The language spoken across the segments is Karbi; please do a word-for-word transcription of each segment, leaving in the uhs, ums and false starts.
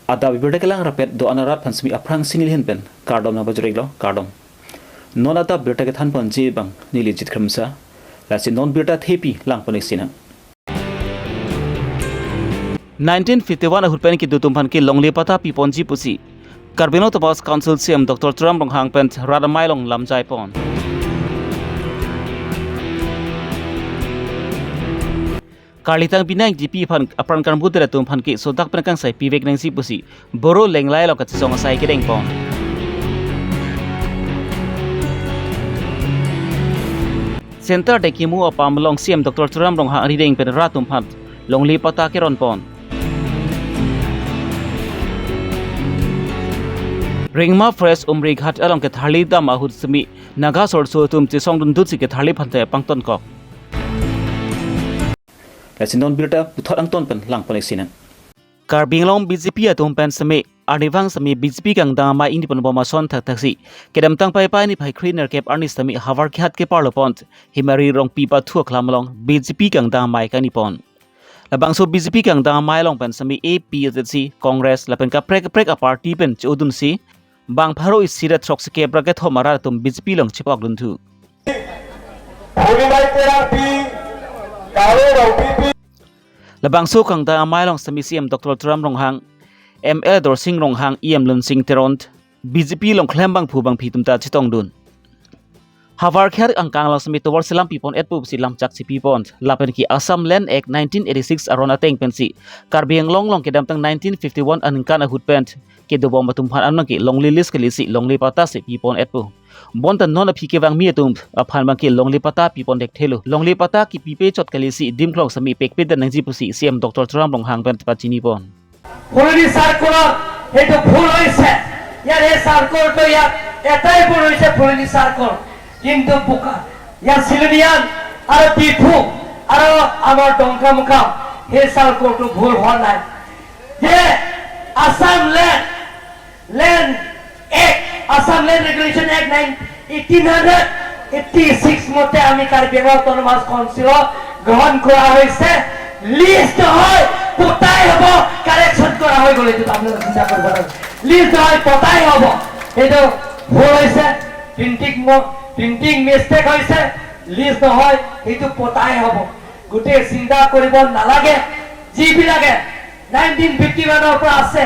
Adap abirta kelang rapet do-an arat aphan semi aphrangsi neli ahin pen kardom nangpajir-iklo, kardom. Non adap birta kethan ponji abang neli Jit Khremsa, lasi non birta thepi lang pon-ik sinang. Nineteen fifty-one ahut pen kedo atum aphan ke longle patta pi ponji pusi Karbi Anglong Autonomous Council C E M Doctor Tuliram Ronghang pen rat amei along lamjai pon. Karlitang Bina Engtipi aphan apran karmutdet atum aphan ke sodak pen kangsai pivek nangji pusi Boro Lenglai along kachesong asai kedeng pon. Center Dengkimu apam along C E M Doctor Tuliram Ronghang arideng pen rat atum aphan longle patta keron pon. Rengma Forest Umrighat along ketharli dam ahut semi Naga sor-so atum chesong dundut si ketharli aphan ta pangtonkok. Lasi non birta puthot angton pen lang pon-ik sinang. Karbi Anglong B J P atum pen semi arnivang semi B J P kangdang amei ingni pon bom ason thakthak si kedamtang Paipai niphai kre-nerkep arni semi Howraghat keparlo pon Himari Rongpi pathu aklam along B J P kangdang amei kangni pon. Labangso B J P kangdang amei along pen semi A P, A Z C, Congress lapen kaprek kaprek aparty pen chodun si bang pharo isi ra throksi kep ra kethom arat atum B J P along chepok dunthu. Purima Terangpi, Karo Rongpipi. Labangso kangdang amei along semi C E M Doctor Tuliram Ronghang, M L A Dorsing Ronghang, E M Lunsing Teron, B J P along klem bangphu bangphi atum ta chetongdun. Howraghat angkang along semi tovar selam pi pon-et pusi lamchak si pi pon. Lapen ke Assam Land Act nineteen eighty-six aron ateng pensi Karbi Anglong along kedamtang nineteen fifty-one aningkan ahut pen kedo bom atum aphan anong ke longle lease kali si longle patta si pi pon-et pu. Bonta non aphi kevangmi atum aphan abang ke longle patta pi pon dekthelo. Longle patta kepipe chot kali si adim klong semi pekpe det nangji pusi C E M Doctor Tuliram Ronghang pen pachini pon. Phuloni circle-ত সেইটো ভুল হৈছে। ইয়াৰ সেই circle-টো ইয়াত এটাই ভুল হৈছে, ফুলনি circle। কিন্তু বোকা, ইয়াৰ চিলনীয়ান আৰু ডিফু আৰু আমাৰ ডংকামুকাম সেই circle-টো ভুল হোৱা নাই। যে Assam land, land act, Assam land regulation act nine, eighteen hundred eighty six মতে আমি কাৰ্বি আংলং অট'নমাছ কাউন্সিলত গ্ৰহণ কৰা হৈছে। লিজ নহয়, পটাই হ'ব, কাৰেকশ্যন কৰা হৈ গ'ল। এইটো আপোনালোকে চিন্তা কৰিব লাগে। লিজ নহয়, পটাই হ'ব। এইটো ভুল হৈছে, প্ৰিণ্টিং ম-, প্ৰিণ্টিং মিষ্টেক হৈছে। লিজ নহয়, সেইটো পটাই হ'ব। গোটেই চিন্তা কৰিব নালাগে। যিবিলাকে নাইনটিন ফিফটি ওৱানৰ পৰা আছে,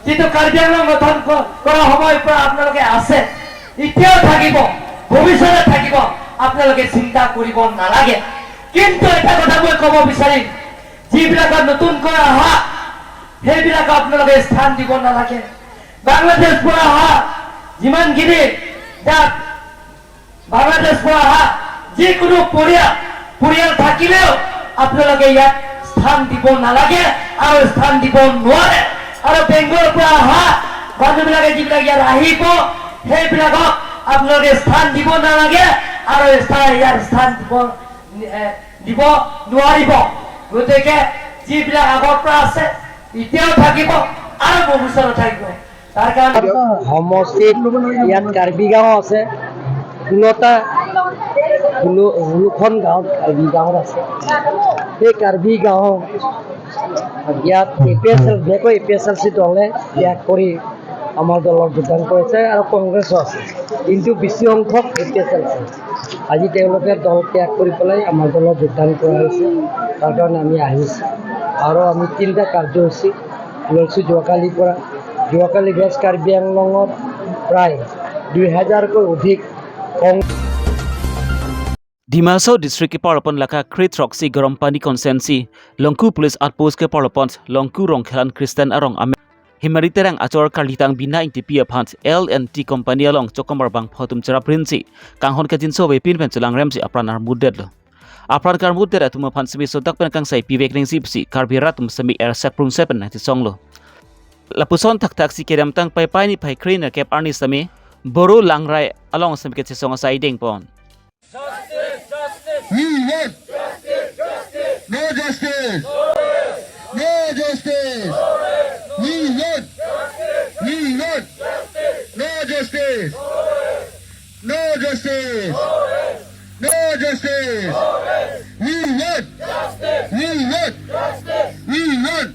যিটো কাৰ্বি আংলং গঠন ক-, কৰা সময়ৰ পৰা আপোনালোকে আছে, এতিয়াও থাকিব, ভৱিষ্যতে থাকিব, আপোনালোকে চিন্তা কৰিব নালাগে। কিন্তু এটা কথা মই ক'ব বিচাৰিম, যিবিলাকে নতুনকৈ অহা, সেইবিলাকক আপোনালোকে স্থান দিব নালাগে। বাংলাদেশ পৰা অহা যিমানখিনি জাত, বাংলাদেশ পৰা অহা যিকোনো পৰিয়াল, পৰিয়াল থাকিলেও আপোনালোকে ইয়াত স্থান দিব নালাগে আৰু স্থান দিব নোৱাৰে। আৰু বেংগলৰ পৰা অহা মানুহবিলাকে যিবিলাক ইয়াত আহিব, সেইবিলাকক আপোনালোকে স্থান দিব নালাগে আৰু স্থান, ইয়াত স্থান দিব, এ, দিব নোৱাৰিব। গতিকে যিবিলাক আগৰ পৰা আছে, এতিয়াও থাকিব আৰু ভৱিষ্যতে থাকিব। সমষ্টিত ইয়াত কাৰ্বি গাঁও আছে, ষোল্লটা, ষোল্ল-, ষোল্লখন গাঁৱত কাৰ্বি গাঁও আছে। সেই কাৰ্বি গাঁও ইয়াত এ পি এইচ এল, বিশেষকৈ এ পি এইচ এল চি দলে ত্যাগ কৰি আমাৰ দলত যোগদান কৰিছে আৰু কংগ্ৰেছো আছে, কিন্তু বেছি সংখ্যক এ পি এইচ এল চি। আজি তেওঁলোকে দল ত্যাগ কৰি পেলাই আমাৰ দলত যোগদান কৰা হৈছে, তাৰ কাৰণে আমি আহিছোঁ। আৰু আমি তিনিটা কাৰ্যসূচী লৈছোঁ যোৱাকালিৰ পৰা। যোৱাকালি ৱেষ্ট কাৰ্বি আংলঙত প্ৰায় দুই হাজাৰকৈ অধিক কং- Dima Hasao district keparlo pon laka kre throksi Garampani constituency, Longku police outpost keparlo pon Longku Rongkhelan Christian arong amen Himari Terang achor Karlitang Bina Engtipi aphan L and T company along chokomar bangpho atum cherap rinsi kanghon kajinso avepin pen chelangremsi apran armutdetlo. Apran karmutdet atum aphan semi sodak pen kangsai pivek nangji pusi Karbi rat atum semi er seprung seven nangchesonglo. Lapuson thakthaksi kedamtang Paipai niphai kre-nerkep arni semi Boro Langrai along semi kachesong asai dengpon. We want no justice. No justice. We want. We want no justice. No justice. No justice. We want. We want. We want.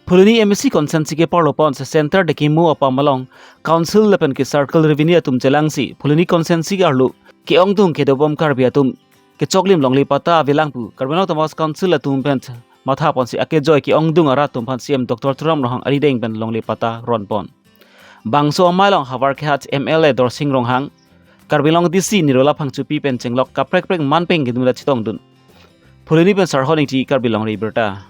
Phuloni M A C constituency ke parlo ponsi center Dekimu apam along Council lapen ke Circle Revenue atum chelangsi Phuloni constituency ke arlo ke-ongdung kedobom Karbi atum kechoklim longle patta avelang pu Karbi Anglong Autonomous Council atum pen matha ponsi akejoi ke-ongdung arat atum aphan C E M Doctor Tuliram Ronghang arideng pen longle patta ron pon. Bangso amei along havar kehat M L A Dorsing Ronghang, Karbi Anglong D C Nirola Phangchopi pen chenglok kaprek prek manpeng kedun ta chetongdun. Phuloni pen Sarhon Ingti, Karbi Longri Abirta.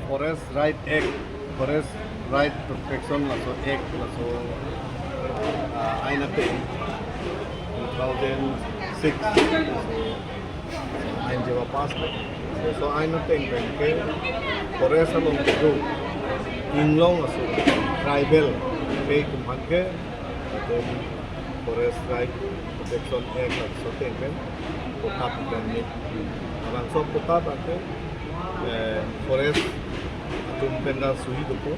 Forest Right Act, Forest Right Protection laso Act, laso, ah, ain ateng two thousand six, ain jewa pass lo. So, so ain ateng pen ke forest along kedo inglong aso tribal ke atum aphan ke Forest Right Protection Act laso ateng pen patta pen ni. Labangso patta abang ke, eh, forest atum pen ta suhi dopo,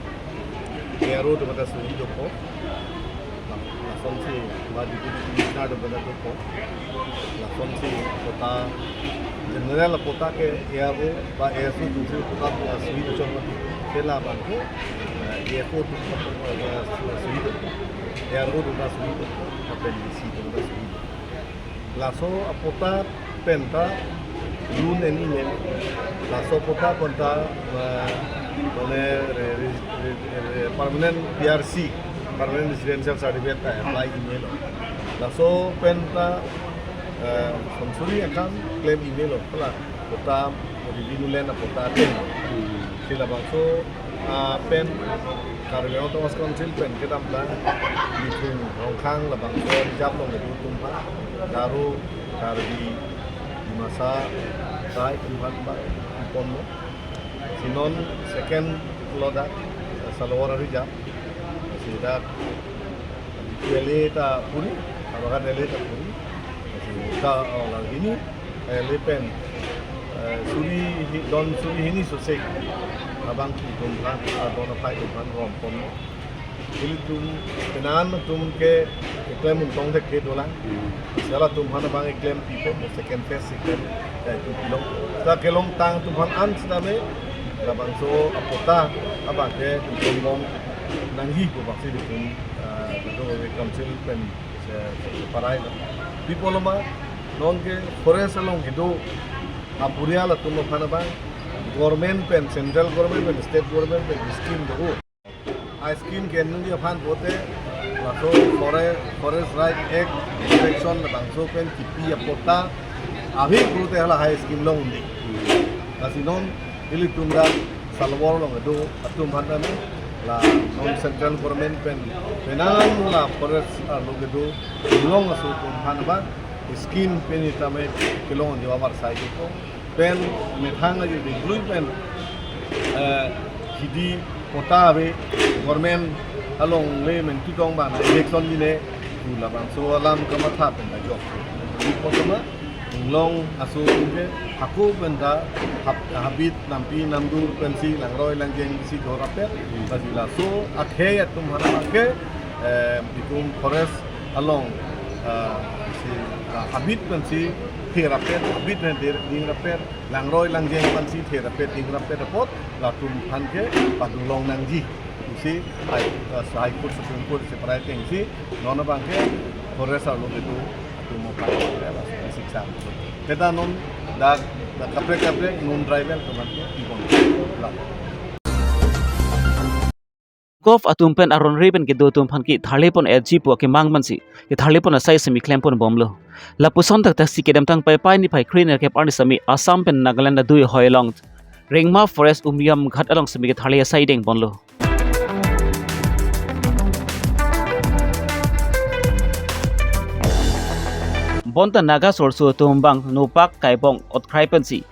A R O atum pen ta suhi dopo. Lasonsi ba Deputy Commissioner atum pen ta dopo. Lasonsi patta general patta ke A R O ba A S O atumsi patta suhi dochot mati. Ke labang ke, eh, A F O atum, eh, suhi dopo. A R O atum ta suhi dopo. Lapen D C atum ta suhi dopo. Laso apatta pen ta loan and email. Laso apatta pen ta, eh, mane re-, re-, re-, re-, permanent P R C, permanent residential certificate ta apply email. Laso pen ta, eh, sonsuri akam claim email pala patta revenue land apatta pen. Hmm. Si labangso, ah, pen Karbi Anglong Autonomous Council pen kedamtang Mithun Rongkhang labangso reserve along kedo atum aphan, Garo, Karbi, Dimasa, Sai atum aphan ba ponlo. Si non second lo dak, Salwar reserve. Si dak L A ta puri, Habagat L A ta puri. Si ta, oh, la hini, eh, L A pen, eh, suri hi-, don suri hini sosek abang atum aphan, ah, don aphai atum aphan rom ponlo. Ilitum penang atum ke keklem untong thek ke dolang. Hmm. Si halatum aphan abang keklem pipo, second phase second, eh, atum pilong. Ta kelongtang atum aphan an sitame labangso apatta abang ke atum bom nangji pu bangsi atum, eh, kedo council pen, eh, parai lo. Pi pulo ma, non ke forest along kedo apurial atum aphan abang government pen, central government pen, state government pen scheme do. A scheme ke nangji aphan pulote laso Fore-, Forest Right Act protection labangso pen kipi apatta ave pulote hala hai scheme along undi. Lasi non ilitum dak Salwar along kedo atum aphan tame, la non central government pen penang la forest along kedo inglong aso atum aphan ba scheme pen tame kelong jewa barsai ko. Pen methang aji dingklui pen, eh, hidi patta ave government along le men tutong bang election jine pu labangso alam kamatha pen ta jok. Di patta ma inglong aso atum ke hako pen ta hap-, habit nampi namdur pensi langroi langjeng si do rapet. Lasi laso akhei atum aphan abang ke, eh, itum forest along, ah, si, ah, habit pensi the rapet, habit pen der ding rapet, langroi langjeng pensi the rapet ding rapet apot, latum aphan ke padolong nangji. Isi High, ah, High Court, Supreme Court si parai atengsi, non abang ke forest along kedo atum aphan ke la siksa. Kita non dak, dak kaprek kaprek non tribal atum aphan ke ibon. La. Govt atum pen aron re pen kedo atum aphan ketharle pon-etji pu akemang mansi ketharle pon asai semi klem pon bomlo. Lapuson thakthak si kedamtang Paipai niphai kre nerkep arni semi Assam pen Nagaland adui hoi along Rengma Forest Umiam Ghat along semi ketharle asai deng ponlo. Bonta Naga sorso atum abang nopak kaibong otkrai pensi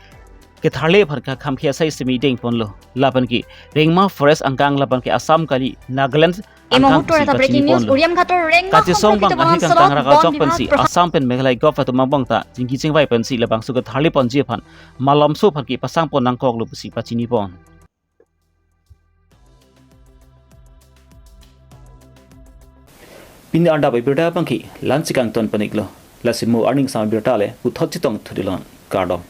ketharle aphan kekhamkhi asai semi deng ponlo. Lapen ke Rengma Forest angkang lapen ke Assam kali Nagaland angkang muhurtor si ta breaking news, pachini ponlo. Uriam Ghator Rengma kachesong bang ahek angkang raka jok pensi Assam pen Meghalaya Govt atum angbong ta chingki chingvai pensi labangso ketharle ponji aphan malomso aphan kepasang pon nangkoklo pusi pachini pon. Pini adap abirta abang ke la-ansi kangton pon-iklo. Lasi mo arni angsam abirta le puthot chetong thudilon, kardom.